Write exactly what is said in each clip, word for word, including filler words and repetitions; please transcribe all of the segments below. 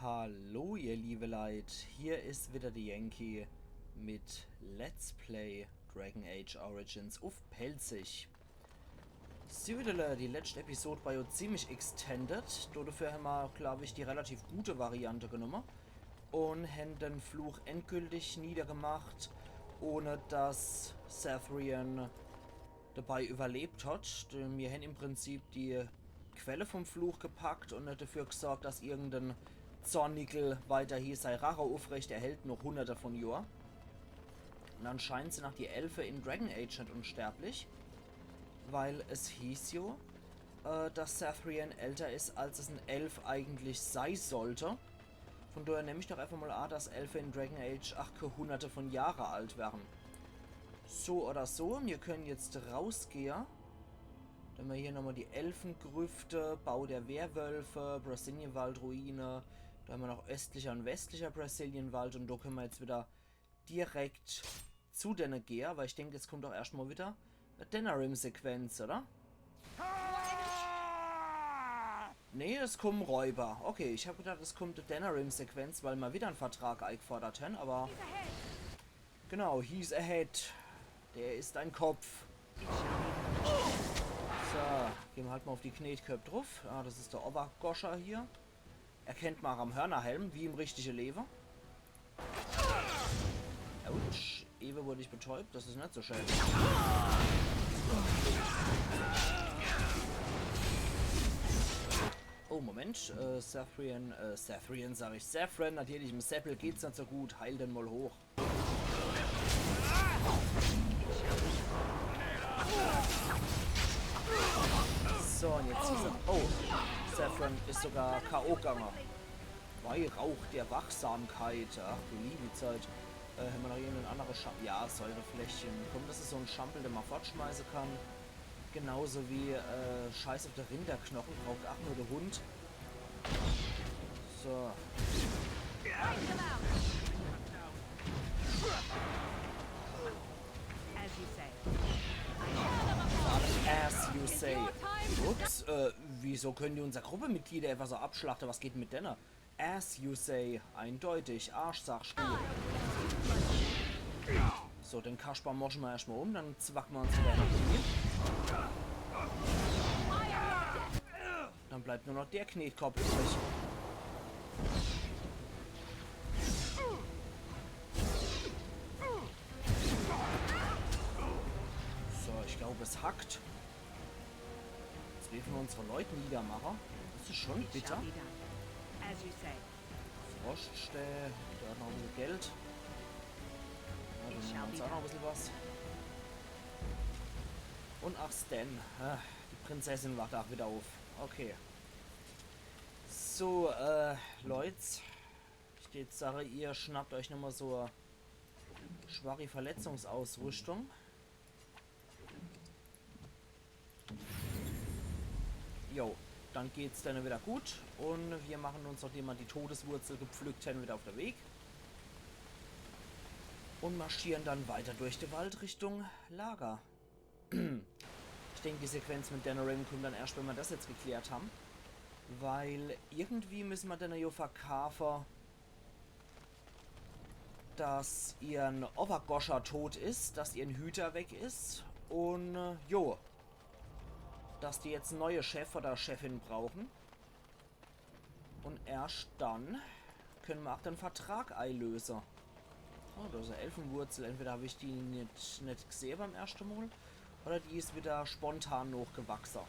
Hallo ihr liebe Leit, hier is wieder de Yankee mit Let's Play Dragon Age Origins uff Pälzisch. Südele, die letscht Episod war jo ziemlich extended, dodefür hämmer, glaab ich, die relativ gute Variante genumme un hän de Fluch endgültig niedergemacht, ohne dass Sathrian dabei überlebt hat. Mir hän im Prinzip die Quelle vom Fluch gepackt un net dafür gesorgt, dass irgendein Zornigel weiterhin sei Rache uffrecht erhält, noch hunderte von Johr. Un anscheinend sin ach die Elfe in Dragon Age net unsterblich, weil es hieß jo, äh, dass Sathrian älter is, als es en Elf eigentlich sei sollte. Von doher nemm ich doch einfach mal a, dass Elfe in Dragon Age ach ke hunderte von Jahre alt wären. So oder so, mir können jetzt rausgehe. Do hämmer hier nochmal die Elfengrüfte, Bau der Werwölfe, Brecilian-Wald-Ruine. Do hämmer noch östlicher un westlicher Brecilian-Wald un do können mer jetzt wieder direkt zu denne gehe, weil ich denk, jetzt kommt doch erscht mal wieder e Denerim-Sequenz, oder? Nee, es kommen Räuber. Okay, ich hab gedacht, es kommt e Denerim-Sequenz, weil mer wieder en Vertrag eigefordert hän, aber genau, he's ahead. Der is ein Kopf. So, gehn mer halt mal uff die Knetköpp druff. Ah, das is de Owwergoscher hier. Erkennt mer ach am Hörnerhelm, wie im richtige Lewe. Autsch, ewe wurd ich betäubt, das is net so schön. Oh, Moment, äh, Sathrian, äh, Sathrian sag ich, Zevran, natürlich, em Seppel geht's net so gut, heil den mal hoch. So, un jetzt is er. Oh, Zevran is sogar K O gange. Weihrauch der Wachsamkeit. Ach du liebe Zeit. Äh, hämmer noch irgendein anneres Scha-, ja, Säurefläschche. Komm, das is so en Schampel, den mer fortschmeiße kann. Genauso wie, äh, Scheiß uff de Rinderknoche, braucht ach nur de Hund. So. As you say. As you say. Ups, äh, wieso können die unser Gruppemitglieder einfach so abschlachte? Was geht mit denne? As you say, eindeutig. Arschsachspiel. So, den Kasper mosche mer erscht mal um, dann zwacke mer uns wieder Energie. Dann bleibt nur noch der Knetkopp übrig. So, ich glaub, es hackt. Jetzt dürfen mer unsere Leute niedermache. Das is schon bitter. As you say. Froststää, der hat noch e bissel Geld. Ja, dann nehmen mer uns auch noch e bissel was. Un ach, Sten. Ah, die Prinzessin wacht auch wieder auf. Okay. So, äh, Leute. Ich tät jetzt sage, ihr schnappt euch nochmal so schwache Verletzungsausrüstung. Jo, dann geht's denne wieder gut. Un mir machen uns, nachdem mer die Todeswurzel gepflückt hän, wieder auf de Weg. Un marschieren dann weiter durch de Wald Richtung Lager. Ich denk, die Sequenz mit Denerim kommt dann erscht, wenn mer das jetzt geklärt hän. Weil irgendwie müsse mer denne jo verkaafe, dass ihrn Owwergoscher tot is, dass ihrn Hüter weg is un, äh, jo, dass die jetzt en neie Chef oder Chefin brauchen. Un erscht dann können mer auch den Vertrag eilöse. Oh, das is e Elfenwurzel. Entweder hab ich die net, net geseh beim erschte Mol. Oder die is wieder spontan nochgewachse.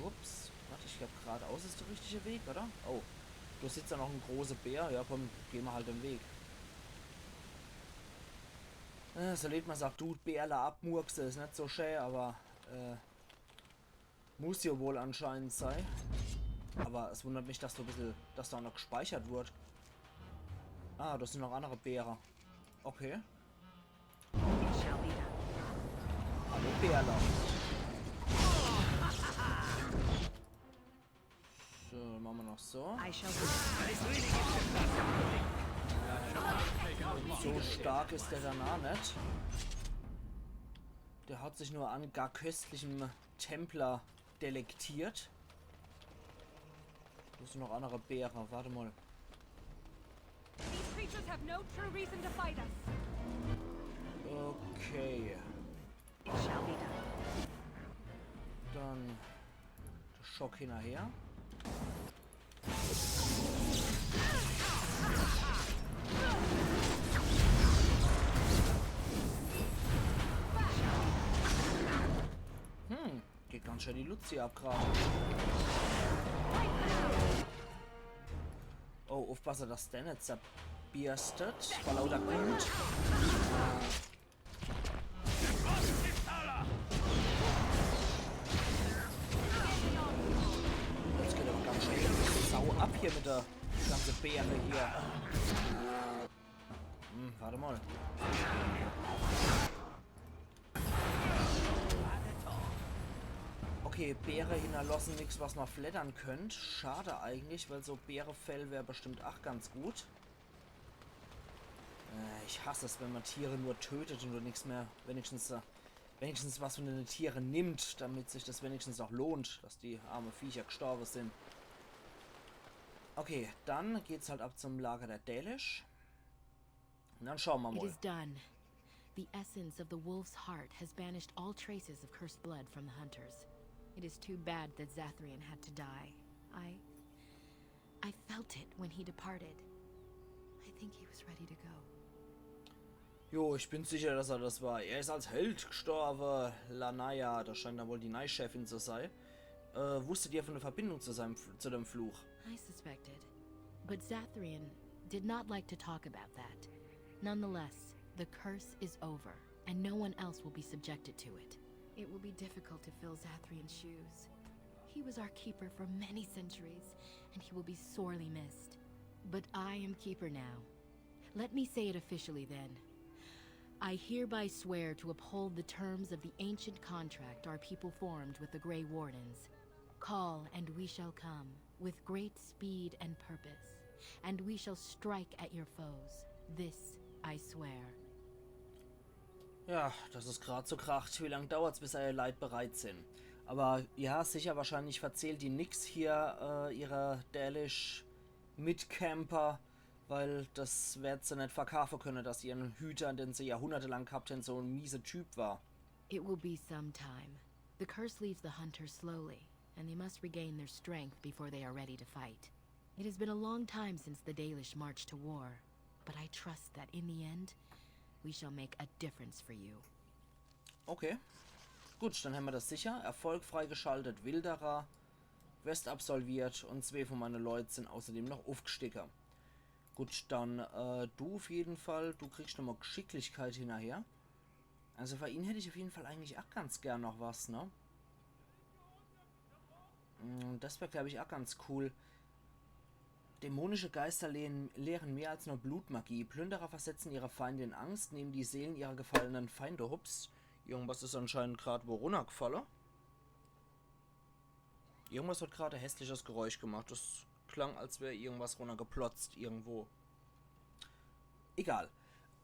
Ups. Wart, ich glaub, gradaus is de richtige Weg, oder? Oh. Do sitzt jo noch en große Bär. Ja, komm, geh mer halt den Weg. Äh, so leid mer's auch dut, Bärle abmurkse is net so schä, aber, äh, muss jo wohl anscheinend sei. Aber es wundert mich, dass do e bissel, dass do noch gespeichert wurd. Ah, das sin noch annere Bäre. Okay. Hallo, Bärle. So, mache mer noch so. I shall be. So stark is der danach net. Der hat sich nur an gar köstlichem Templer delektiert. Wo sin noch annere Bäre? Wart mal. Just have no true reason to fight us. Okay. It shall be done. Dann der Schock hinnerher. Hm, geht ganz schön die Luzi ab grad. Oh, uffpasse, dass der net zerbirstet vor lauter Glut. Jetzt geht aber ganz schön die Sau ab hier mit der ganze Beere hier. Hm, warte mal. Okay, Beere hinnerlosse nix, was mer fleddere könnt. Schade eigentlich, weil so Beerefell wär bestimmt ach ganz gut. Äh, ich hass es, wenn mer Tiere nur tötet und nix mehr, wenigstens, äh, wenigstens was von den Tieren nimmt, damit sich das wenigstens auch lohnt, dass die arme Viecher gestorbe sind. Okay, dann geht's halt ab zum Lager der Dalish. Und dann schaue mer It mal. Is done. The essence of the wolf's heart has banished all traces of cursed blood from the hunters. It is too bad that Zathrian had to die. I. I felt it when he departed. I think he was ready to go. Jo, ich bin sicher, dass er das war. Er ist als Held gestorben. Lanaya, das scheint dann wohl die neie Chefin zu sein. Äh, wusstet ihr von der Verbindung zu, seinem, F- zu dem Fluch? I suspected. But Zathrian did not like to talk about that. Nonetheless, the curse is over, and no one else will be subjected to it. It will be difficult to fill Zathrian's shoes. He was our keeper for many centuries, and he will be sorely missed. But I am keeper now. Let me say it officially then. I hereby swear to uphold the terms of the ancient contract our people formed with the Grey Wardens. Call, and we shall come, with great speed and purpose, and we shall strike at your foes. This I swear. Ja, dass es grad so kracht. Wie lang dauert's, bis eure Leit bereit sind? Aber ja, sicher, wahrscheinlich verzählt die nix hier, äh, ihre Dalish Mitcamper, weil das werd se net verkaufe könne, dass ihren Hüter, den se jahrhundertelang gehabt hen, so en miese Typ war. It will be some time. The curse leaves the hunters slowly, and they must regain their strength before they are ready to fight. It has been a long time since the Dalish marched to war, but I trust that in the end, we shall make a difference for you. Okay. Gut, dann hämmer das sicher. Erfolg freigeschaltet, Wilderer. Quest absolviert und zwee von meine Leut sind außerdem noch uffgestiege. Gut, dann äh, du auf jeden Fall, du kriegst nochmal Geschicklichkeit hinnerher. Also für ihn hätt ich auf jeden Fall eigentlich ach ganz gern noch was, ne? Mm, das wär, glaub ich, ach ganz cool. Dämonische Geister lehren, lehren mehr als nur Blutmagie. Plünderer versetzen ihre Feinde in Angst, nehmen die Seelen ihrer gefallenen Feinde. Hups, irgendwas ist anscheinend grad wo runnergefallen. Irgendwas hat grad e hässliches Geräusch gemacht. Das klang, als wär irgendwas runnergeplotzt irgendwo. Egal.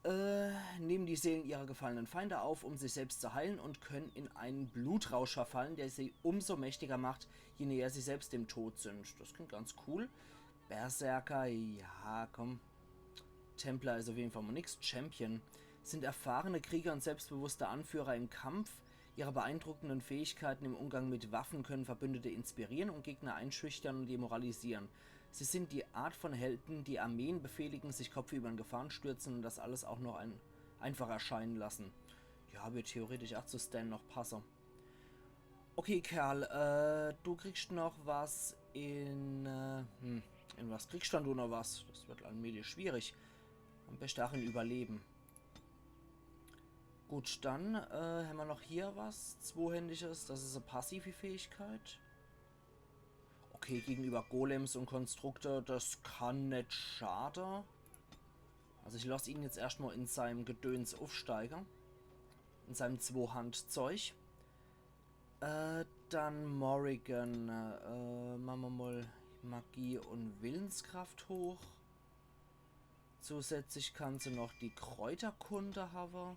Äh, nehmen die Seelen ihrer gefallenen Feinde auf, um sich selbst zu heilen und können in einen Blutrausch verfallen, der sie umso mächtiger macht, je näher sie selbst dem Tod sind. Das klingt ganz cool. Berserker, ja, komm. Templer ist auf jeden Fall mal nix. Champion sind erfahrene Krieger und selbstbewusste Anführer im Kampf. Ihre beeindruckenden Fähigkeiten im Umgang mit Waffen können Verbündete inspirieren und Gegner einschüchtern und demoralisieren. Sie sind die Art von Helden, die Armeen befehligen, sich kopfüber in Gefahren stürzen und das alles auch noch ein, einfach erscheinen lassen. Ja, wird theoretisch auch zu Sten noch passen. Okay, Kerl, äh, du kriegst noch was in, äh, hm, in was kriegst dann du noch was? Das wird allmählich schwierig. Am besten auch in Überleben. Gut, dann äh, hämmer noch hier was. Zwohändiges, das ist e passive Fähigkeit. Okay, gegenüber Golems und Konstrukte, das kann net schade. Also ich lass ihn jetzt erscht mal in seinem Gedöns uffsteige. In seinem Zwohandzeug. Äh, dann Morrigan. Äh, mache mer mal Magie und Willenskraft hoch. Zusätzlich kann se noch die Kräuterkunde hawe.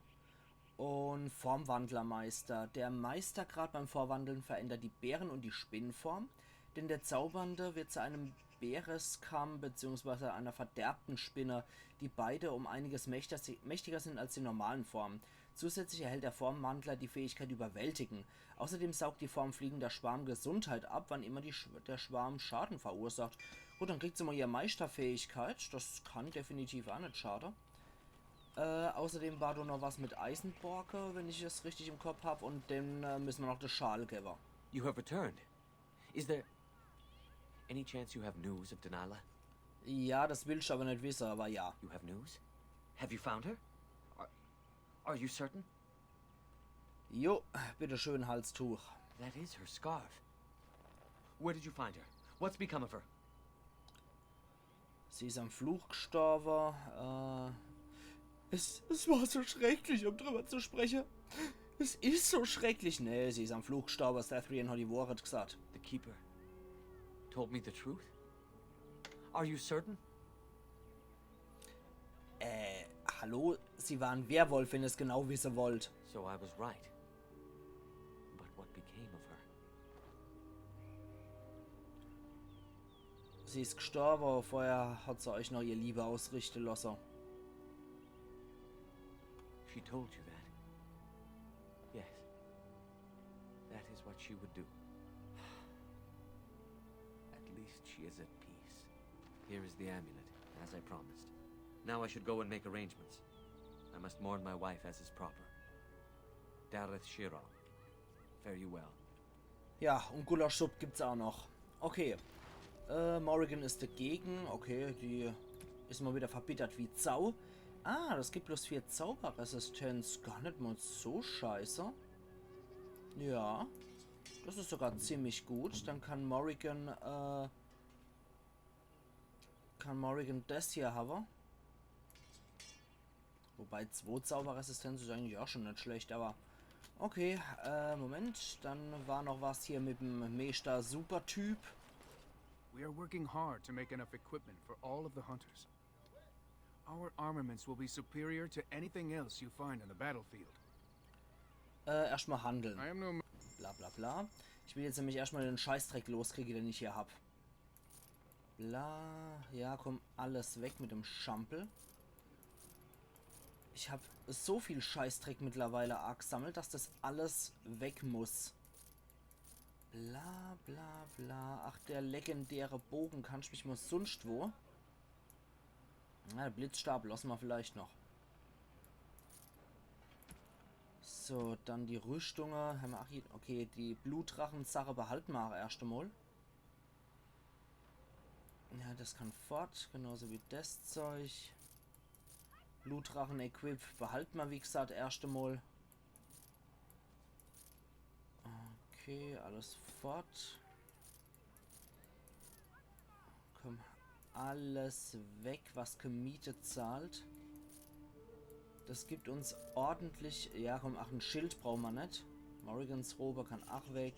Und Formwandlermeister. Der Meistergrad beim Vorwandeln verändert die Bären- und die Spinnenform. Denn der Zaubernde wird zu einem Speereskamm beziehungsweise einer verderbten Spinne, die beide um einiges mächter-, mächtiger sind als die normalen Formen. Zusätzlich erhält der Formwandler die Fähigkeit Überwältigen. Außerdem saugt die Form Fliegender Schwarm Gesundheit ab, wann immer die Sch-, der Schwarm Schaden verursacht. Gut, dann kriegt se mal ihr Meisterfähigkeit. Das kann definitiv auch net schade. Äh, außerdem war da noch was mit Eisenborke, wenn ich es richtig im Kopf hab. Und dem, äh, müssen wir noch de Schal geben. You have returned. Is there any chance you have news of Delilah? Ja, das willst du aber nicht wissen, aber ja. You have news? Have you found her? Are, are you certain? Jo, bitteschön, Halstuch. That is her scarf. Where did you find her? What's become of her? Sie ist am Fluch gestorben. Äh, es, es war so schrecklich, um drüber zu sprechen. Es ist so schrecklich. Nee, sie ist am Fluch gestorben. Sathrian hat die Wahrheit gesagt. The Keeper told me the truth? Are you certain? Äh, hallo? Sie war ein Werwolf, wenn ihr es genau wissen wollt. So I was right. But what became of her? Sie ist gestorben, vorher hat sie euch noch ihr Liebe ausrichten lassen. She told you that? Yes. That is what she would do. At least she is at peace. Here is the amulet, as I promised. Now I should go and make arrangements. I must mourn my wife as is proper. Dareth Shirov, fare you well. Ja, und Gulaschsupp gibt's auch noch. Okay. Äh, Morrigan ist dagegen. Okay, die ist mal wieder verbittert wie Sau. Ah, das gibt bloß vier Zauberresistenz. Gar nicht mal so scheiße. Ja. Das ist sogar ziemlich gut. Dann kann Morrigan, äh, kann Morrigan das hier haben. Wobei, zwei Zauberresistenz ist eigentlich auch schon nicht schlecht, aber okay, äh, Moment, dann war noch was hier mit dem Meister Supertyp. We are working hard to make enough equipment for all of the hunters. Our armaments will be superior to anything else you find on the battlefield. Äh, erstmal handeln. I am no Bla bla bla. Ich will jetzt nämlich erstmal den Scheißdreck loskriegen, den ich hier hab. Bla. Ja, komm, alles weg mit dem Schampel. Ich hab so viel Scheißdreck mittlerweile angesammelt, dass das alles weg muss. Bla bla bla. Ach, der legendäre Bogen, kannst mich mal sonst wo. Na, der Blitzstab lassen wir vielleicht noch. So, dann die Rüstunge. Haben wir auch hier, okay, die Blutdrachen-Sache behalten wir auch erst einmal. Ja, das kann fort, genauso wie das Zeug. Blutdrachen-Equip behalten wir, wie gesagt, erst einmal. Okay, alles fort. Komm, alles weg, was kä Miete zahlt. Das gibt uns ordentlich. Ja, komm, ach, ein Schild brauchen wir nicht. Morrigans Robe kann auch weg.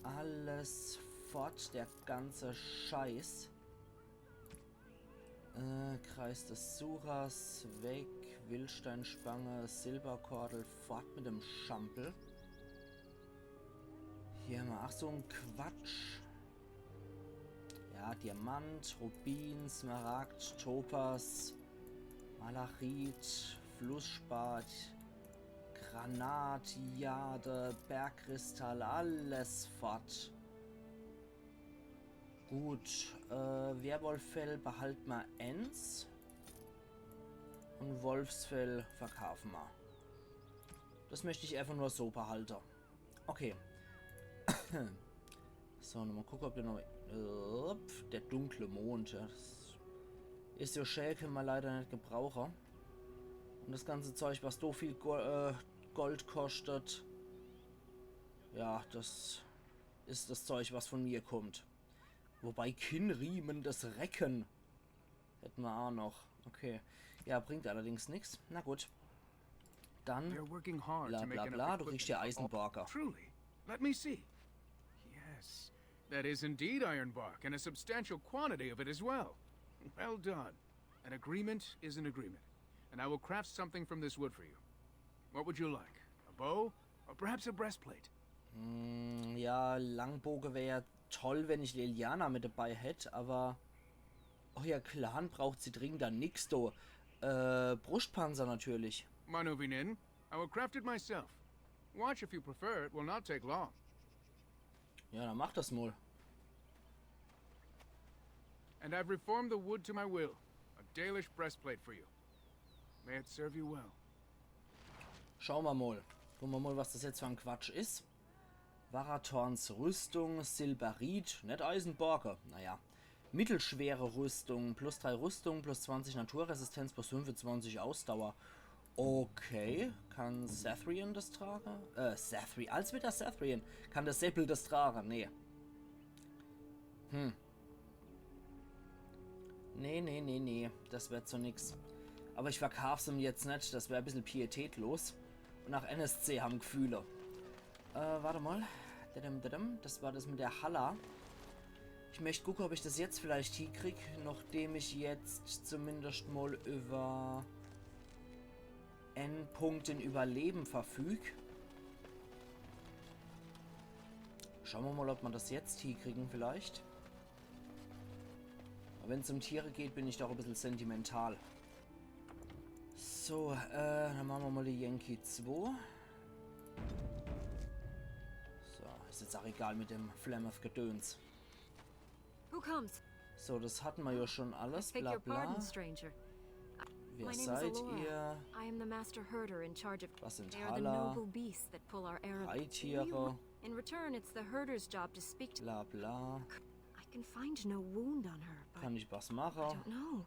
Alles fort, der ganze Scheiß. Äh, Kreis des Suchers, weg. Wildsteinspange, Silberkordel, fort mit dem Schampel. Hier haben wir, ach, so ein Quatsch. Ja, Diamant, Rubin, Smaragd, Topas, Malachit, Flussspat, Granat, Jade, Bergkristall, alles fort. Gut, äh, Werwolffell behalten wir eins. Und Wolfsfell verkaufen wir. Das möchte ich einfach nur so behalten. Okay. So, nochmal gucken, ob der noch. Ups, der dunkle Mond. Ja, das ist ja schön, können wir leider nicht gebrauchen. Und das ganze Zeug, was so viel Go äh, Gold kostet. Ja, das ist das Zeug, was von mir kommt. Wobei Kinnriemen des Recken hätten wir auch noch. Okay. Ja, bringt allerdings nichts. Na gut. Dann. We're working hard Bla to make bla enough bla, du kriegst equipment ja for all- Eisenbarker. Truly. Let me see. Yes. That is indeed ironbark, and a substantial quantity of it as well. Well done. An agreement is an agreement, and I will craft something from this wood for you. What would you like? A bow? Or perhaps a breastplate? Hm, ja, Langboge wäre Toll, wenn ich Leliana mit dabei hätt, aber euer Clan braucht sie dringender nix, do. Äh, Brustpanzer natürlich. Manuvinin, I will craft it myself. Watch if you prefer, it will not take long. Ja, dann mach das mal. And I've reformed the wood to my will. A Dalish breastplate for you. May it serve you well. Schauen wir mal. Gucken wir mal, was das jetzt für ein Quatsch ist. Varathorns Rüstung, Silberit, net Eisenborke. Naja. Mittelschwere Rüstung, plus drei Rüstung, plus zwanzig Naturresistenz, plus fünfundzwanzig Ausdauer. Okay, kann Sathrian das tragen? Äh, Sathrian, als wieder Sathrian. Kann der Seppel das tragen? Nee. Hm. Nee, nee, nee, nee. Das wird so nix. Aber ich verkauf's ihm jetzt net. Das wär ein bisschen pietätlos. Und auch N S C haben Gefühle. Äh, warte mal. Dadam, dadam. Das war das mit der Halla. Ich möchte gucken, ob ich das jetzt vielleicht hinkrieg, nachdem ich jetzt zumindest mal über N Punkte Überleben verfüg. Schauen wir mal, ob wir das jetzt hinkriegen vielleicht. Aber wenn's um Tiere geht, bin ich doch ein bisschen sentimental. So, äh, dann machen wir mal die Yankee zwei. So, ist jetzt auch egal mit dem Flemeth-Gedöns. Who comes? So, das hatten wir ja schon alles, Beg bla your pardon, bla. Stranger. Wer My name is seid Alora. Ihr? I am the master herder in charge of. Was sind They are the Halla? noble beasts that pull our Arab. Reittiere? In return, it's the herder's job to speak to. Bla bla. I can find no wound on her, but Kann ich was I machen? Don't know.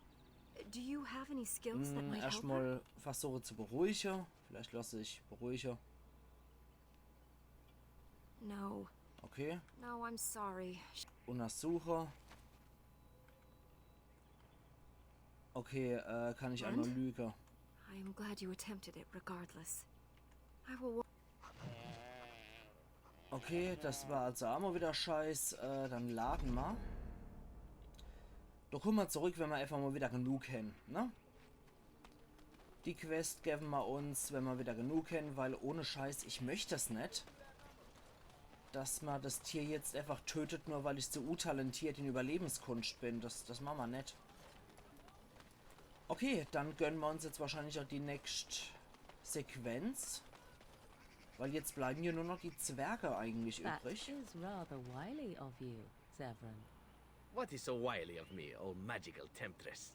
Do you have any skills that Hm, might help her? erstmal versuche zu beruhigen. Vielleicht lasse ich beruhigen. No, Okay. no, I'm sorry. Untersuche. Okay, äh, kann ich einmal lügen. I am glad you attempted it, regardless. I will. Wa- Okay, das war also auch mal wieder Scheiß. Äh, dann laden wir. Da kommen wir zurück, wenn wir einfach mal wieder genug haben, ne? Die Quest geben wir uns, wenn wir wieder genug haben, weil ohne Scheiß, ich möchte das net, dass man das Tier jetzt einfach tötet, nur weil ich zu untalentiert in Überlebenskunst bin. Das, das machen wir net. Okay, dann gönnen wir uns jetzt wahrscheinlich auch die nächste Sequenz. Weil jetzt bleiben hier nur noch die Zwerge eigentlich That übrig. Is rather wily of you, Zevran. What is so wily of me, O magical temptress?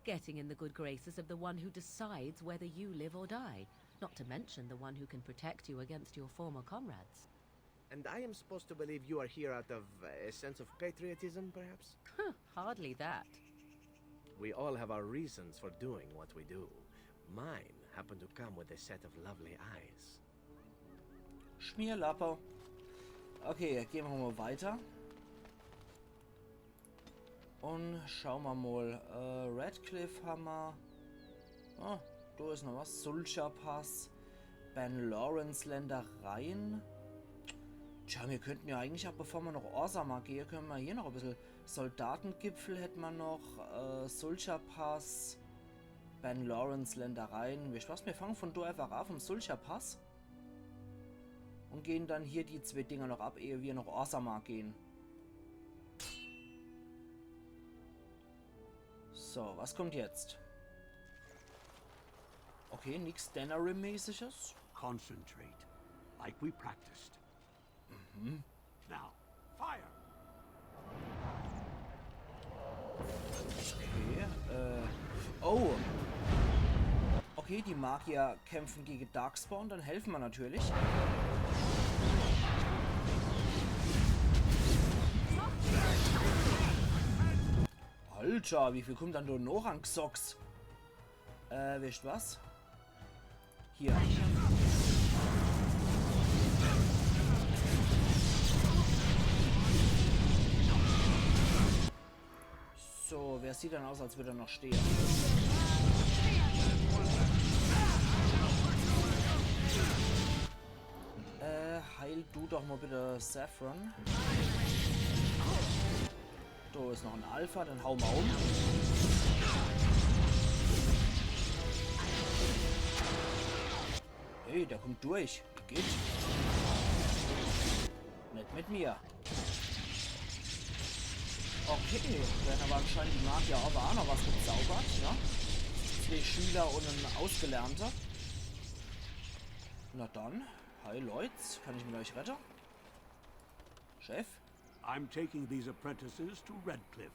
Getting in the good graces of the one who decides whether you live or die, not to mention the one who can protect you against your former comrades. And I am supposed to believe you are here out of uh, a sense of patriotism, perhaps? Hardly that. We all have our reasons for doing what we do. Mine happen to come with a set of lovely eyes. Schmierlappe. Okay, gehen wir mal weiter. Und schauen wir mal. Äh, Redcliffe haben wir. Ah, da ist noch was. Sulcher Pass. Banloran Ländereien. Tja, wir könnten ja eigentlich auch, bevor wir nach Orzammar gehen, können wir hier noch ein bisschen. Soldatengipfel hätten wir noch. Äh, Sulcher Pass. Banloran Ländereien. Wisst was? Wir fangen von da einfach an, vom Sulcher Pass. Und gehen dann hier die zwei Dinger noch ab, ehe wir nach Orzammar gehen. So, was kommt jetzt? Okay, nix Denerim-mäßiges. Concentrate, like we practiced. Now, fire! Okay, äh. Oh! Okay, die Magier kämpfen gegen Darkspawn, dann helfen wir natürlich. Alter, wie viel kommt dann da noch an Xox? Äh, wisst was? Hier. So, wer sieht denn aus, als würde er noch stehen? Äh, heil du doch mal bitte Zevran. Da ist noch ein Alpha, den hauen wir um. Hey, der kommt durch. Geht. Nicht mit mir. Okay, dann haben anscheinend die Magier aber auch noch was gezaubert, ne? Zwei Schüler und ein Ausgelernter. Na dann, hi Leute, kann ich mit euch reden? Chef? I'm taking these apprentices to Redcliffe.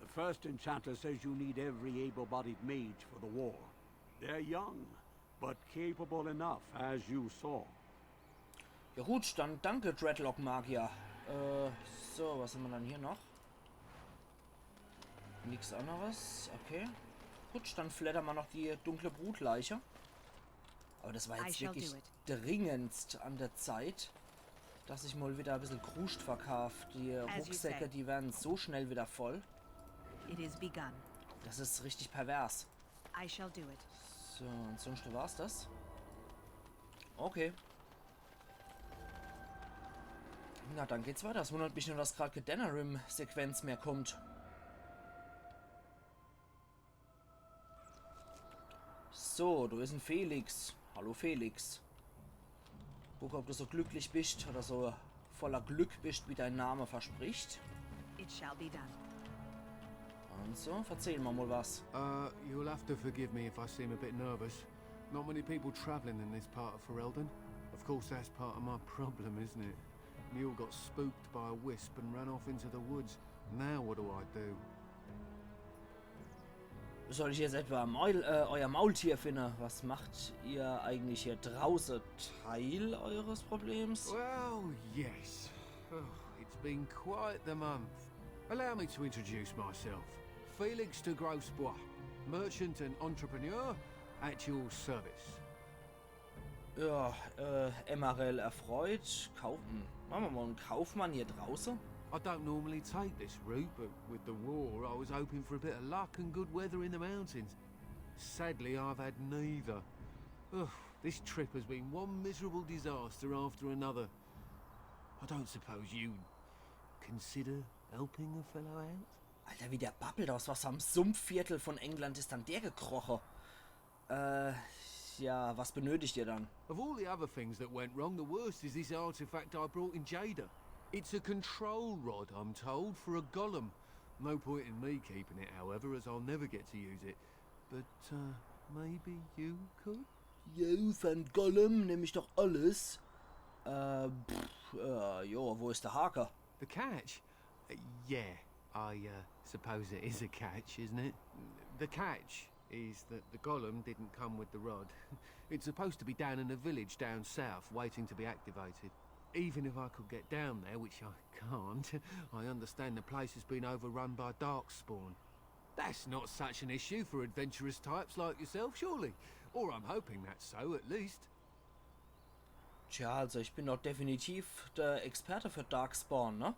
The first enchanter says you need every able-bodied mage for the war. They're young, but capable enough, as you saw. Ja gut, dann danke, Dreadlock-Magier. Äh, so, was haben wir dann hier noch? Nix anderes, okay. Gut, dann fleddern wir noch die dunkle Brutleiche. Aber das war I jetzt shall wirklich do it. dringendst an der Zeit, dass ich mal wieder ein bisschen Kruscht verkauf. Die As you Rucksäcke, say. Die werden so schnell wieder voll. It is begun. Das ist richtig pervers. I shall do it. So, ansonsten war's das. Okay. Na, dann geht's weiter. Es wundert mich nur, dass gerade keine Denerim-Sequenz mehr kommt. So, da ist ein Felix. Hallo Felix. Guck, ob du so glücklich bist oder so voller Glück bist, wie dein Name verspricht. It shall be done. Und so, erzähl mal mal was. Uh, you'll have to forgive me if I seem a bit nervous. Not many people travelling in this part of Ferelden. Of course, that's part of my problem, isn't it? Mule got spooked by a wisp and ran off into the woods. Now what do I do? Soll ich jetzt etwa Maul, äh, euer Maultier finden? Was macht ihr eigentlich hier draußen? Teil eures Problems? Well, yes. Oh, it's been quite the month. Allow me to introduce myself. Felix de Grosbois, merchant and entrepreneur, at your service. Ja, äh, Emerald erfreut. Kaufen. Machen wir mal einen Kaufmann hier draußen. I don't normally take this route, but with the war, I was hoping for a bit of luck and good weather in the mountains. Sadly, I've had neither. Ugh, this trip has been one miserable disaster after another. I don't suppose you consider helping a fellow out? Alter, wie der babbelt, aus was am Sumpfviertel von England ist dann der gekrochen? Äh, ja, was benötigt ihr dann? Of all the other things that went wrong, the worst is this artifact I brought in Jada. It's a control rod, I'm told, for a golem. No point in me keeping it, however, as I'll never get to use it. But, uh, maybe you could? Jo, für einen Golem nehm ich doch alles. Äh, pff, äh, jo, wo ist der Haken? The catch? Uh, yeah, I, uh, suppose it is a catch, isn't it? The catch is that the golem didn't come with the rod. It's supposed to be down in a village down south, waiting to be activated. Even if I could get down there, which I can't, I understand the place has been overrun by darkspawn. That's not such an issue for adventurous types like yourself, surely? Or I'm hoping that's so, at least. Tja, also ich bin doch definitiv der Experte für Darkspawn, ne?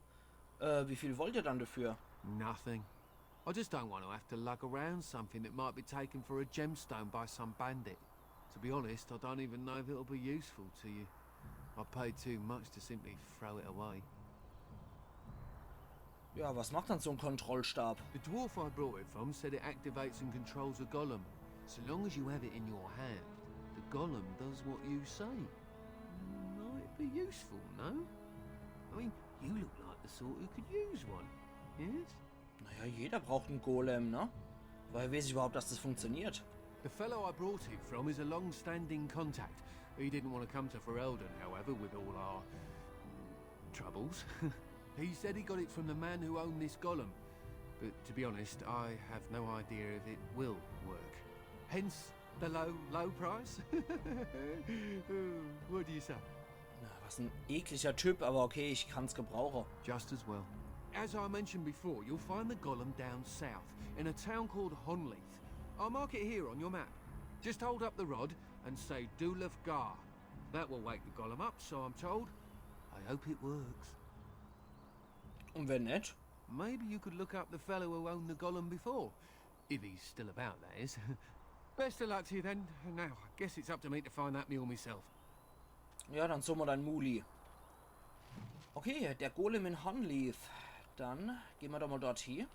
Äh, wie viel wollt ihr dann dafür? Nothing. I just don't want to have to lug around something that might be taken for a gemstone by some bandit. To be honest, I don't even know if it'll be useful to you. I paid too much to simply throw it away. Ja, was macht dann so ein Kontrollstab? The dwarf I brought it from said it activates and controls a golem. So long as you have it in your hand, the golem does what you say. Might be useful, no? I mean, you look like the sort who could use one. Yes? Naja, jeder braucht einen Golem, ne? Woher weiß ich überhaupt, dass das funktioniert? The fellow I brought it from is a long-standing contact. He didn't want to come to Ferelden, however, with all our mm, troubles. He said he got it from the man who owned this golem. But to be honest, I have no idea if it will work. Hence the low, low price. What do you say? Na, was ein ekliger Typ, aber okay, ich kann's gebrauchen. Just as well. As I mentioned before, you'll find the golem down south, in a town called Honleath. I'll mark it here on your map. Just hold up the rod and say Dulaf Gar. That will wake the golem up, so I'm told. I hope it works. Und wenn nicht? Maybe you could look up the fellow who owned the golem before. If he's still about, that is. Best of luck to you then. Now, I guess it's up to me to find that mule myself. Ja, dann such mal dein Muli. Okay, der Golem in Honleath. Dann gehen wir doch mal dort hin.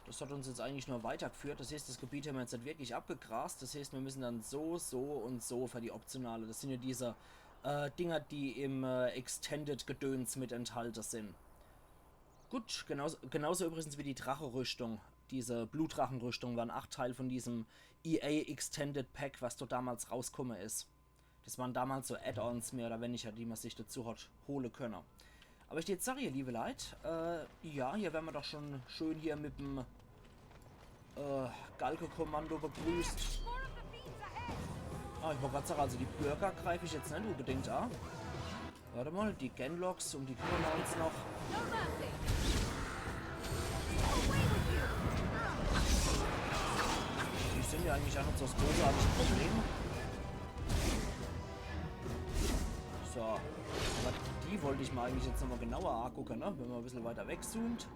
Das hat uns jetzt eigentlich nur weitergeführt. Das heißt, das Gebiet haben wir jetzt nicht wirklich abgegrast. Das heißt, wir müssen dann so, so und so für die optionale. Das sind ja diese äh, Dinger, die im äh, Extended-Gedöns mit enthalten sind. Gut, genauso, genauso übrigens wie die Dracherüschtung. Diese Blutdrachenrüstung waren ach Teil von diesem E A Extended Pack, was do damals rauskumme is. Das waren damals so Add-ons mehr oder weniger, die man sich dazu hat hole könne. Aber ich jetzt sag, ihr liebe Leit, äh, ja, hier wären wir doch schon schön hier mit dem äh, Galke-Kommando begrüßt. Ah, ich wollt grad sagen, also die Bürger greife ich jetzt net unbedingt an. Warte mal, die Genlocks, um die kümmern wir uns noch. Die sind ja eigentlich auch net so das großartige Problem. So, aber die wollte ich mal eigentlich jetzt nochmal genauer angucken, ne? Wenn man ein bisschen weiter wegzoomt.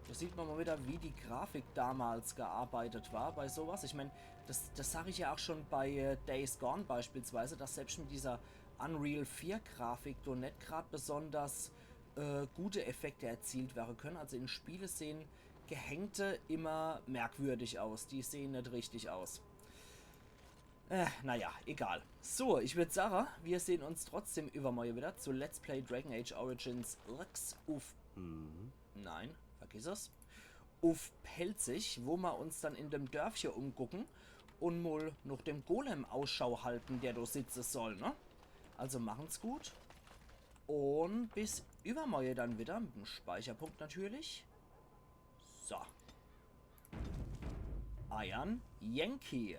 Da sieht man mal wieder, wie die Grafik damals gearbeitet war bei sowas. Ich mein, das, das sag ich ja auch schon bei äh, Days Gone beispielsweise, dass selbst mit dieser Unreal vier Grafik do net grad besonders äh, gute Effekte erzielt werden können. Also in Spiele sehen Gehängte immer merkwürdig aus. Die sehen net richtig aus. Äh, naja, egal. So, ich würd sagen, wir sehen uns trotzdem übermorgen wieder zu Let's Play Dragon Age Origins X uff. Nein, vergiss es. Uff Pälzisch, wo wir uns dann in dem Dörfche umgucken und mal nach dem Golem Ausschau halten, der da sitzen soll, ne? Also machen's gut. Und bis übermorgen dann wieder mit dem Speicherpunkt natürlich. So. Eiern Yankee.